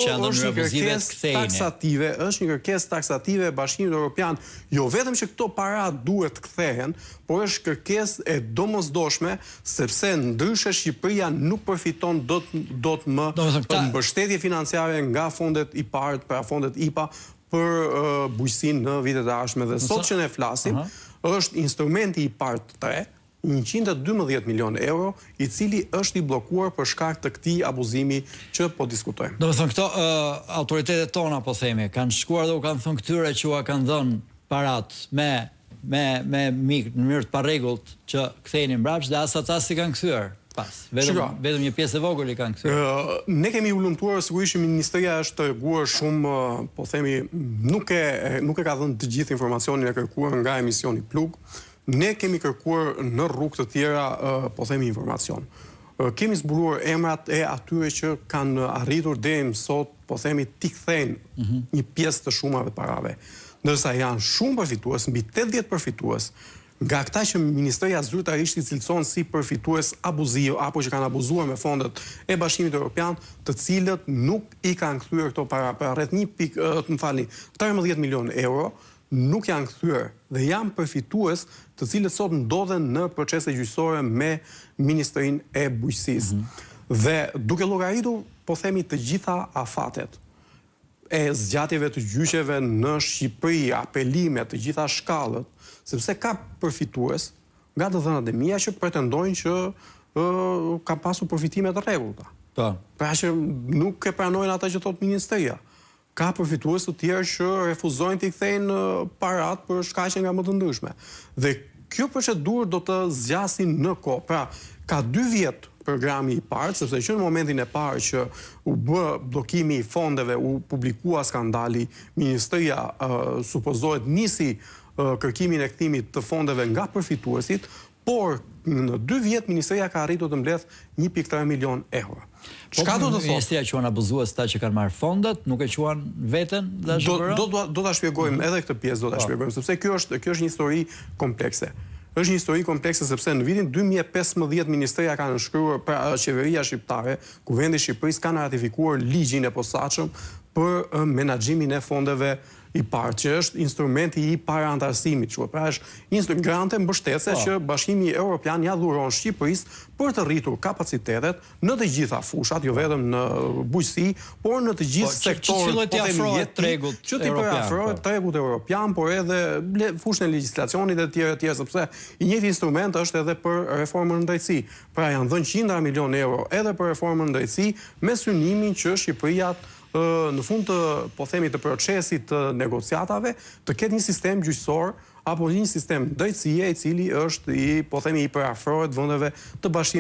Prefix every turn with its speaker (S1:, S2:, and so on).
S1: Që janë dhënë
S2: Është
S1: në
S2: një
S1: mënyrë abuzive,
S2: kërkesë
S1: kthejini.
S2: taksative, është një kërkesë taksative e Bashkimit Evropian, jo vetëm që këto para duhet të kthehen, por është kërkesë e domosdoshme sepse ndryshe Shqipëria nuk përfiton dot dot më
S1: Domethënë këta
S2: mbështetje financiare nga fondet IPARD, pra fondet IPA për bujqësinë në vitet e ardhshme dhe sot që ne flasim është instrumenti IPARD 3, 112 milionë euro, i cili është i bllokuar për shkak të këtij abuzimi që po diskutojmë.
S1: Domethënë këto autoritetet tona po themi, kanë shkuar dhe u kanë thënë këtyre që ua kanë dhënë parat me me me mik në mënyrë të parregullt që kthejini mbrapsht dhe as ata s'i kanë kthyer pas. Vetëm
S2: Shiko,
S1: vetëm një pjesë e vogël i kanë kthyer.
S2: Ne kemi hulumtuar sigurisht që ministria është treguar shumë, po themi, nuk e nuk e ka dhënë të gjithë informacionin e kërkuar nga emisioni Plug. Ne kemi kërkuar në rrugë të tjera, po themi informacion. Kemi zbuluar emrat e atyre që kanë arritur deri më sot, po themi, t'i kthejnë mhm. një pjesë të shumave të parave. Ndërsa janë shumë përfitues, mbi 80 përfitues, nga këta që ministria zyrtarisht i cilëson si përfitues abuziv apo që kanë abuzuar me fondet e Bashkimit Evropian, të cilët nuk i kanë kthyer këto para, pra rreth 1 pikë, të më falni, 13 milion euro, nuk janë kthyer dhe janë përfitues të cilët sot ndodhen në procese gjyqësore me Ministrinë e Bujqësisë. Mm -hmm. Dhe duke llogaritur, po themi të gjitha afatet e zgjatjeve të gjyqeve në Shqipëri, apelime, të gjitha shkallët, sepse ka përfitues nga të dhënat e mia që pretendojnë që ë kanë pasur përfitime të rregullta.
S1: Po.
S2: Pra që nuk e pranojnë ata që thotë ministria. Ka përfitues të tjerë që refuzojnë t'i kthejnë paratë për shkaqe nga më të ndryshme. Dhe kjo procedurë do të zgjasë në kohë. Pra, ka dy vjet programi i parë, sepse që në momentin e parë që u bë bllokimi i fondeve, u publikua skandali, ministria uh, supozohet nisi uh, kërkimin e kthimit të fondeve nga përfituesit, Por, në dy vjet ministria ka arritur të mbledhë 1.3 milion euro.
S1: Po, Çka do të thotë? Ministria quan abuzues ata që kanë marrë fondet, nuk e quan veten dhe
S2: AZHBR? Do do do ta shpjegojmë mm -hmm. edhe këtë pjesë do ta po. shpjegojmë sepse kjo është kjo është një histori komplekse. Është një histori komplekse sepse në vitin 2015 ministria ka nënshkruar pra qeveria shqiptare, Kuvendi i Shqipërisë kanë ratifikuar ligjin e posaçëm për menaxhimin e fondeve IPARD, që është instrumenti i paraanëtarësimit, quhet. Pra është instrument grante mbështetëse po. që Bashkimi Evropian ja dhuron Shqipërisë për të rritur kapacitetet në të gjitha fushat, jo vetëm në bujqësi, por në të gjithë po,
S1: sektorët, po
S2: themi
S1: afrohet tregut
S2: që t'i përafrohet po. tregut evropian, por edhe fushën e legjislacionit e tjera e tjera, sepse i njëjti instrument është edhe për reformën në drejtësi. Pra janë dhënë qindra milionë euro edhe për reformën në drejtësi me synimin që Shqipëria në fund të, po themi, të procesit të negociatave, të ketë një sistem gjyqësor apo një sistem drejtësie i cili është i, po themi, i përafrohet vendeve të Bashkimit.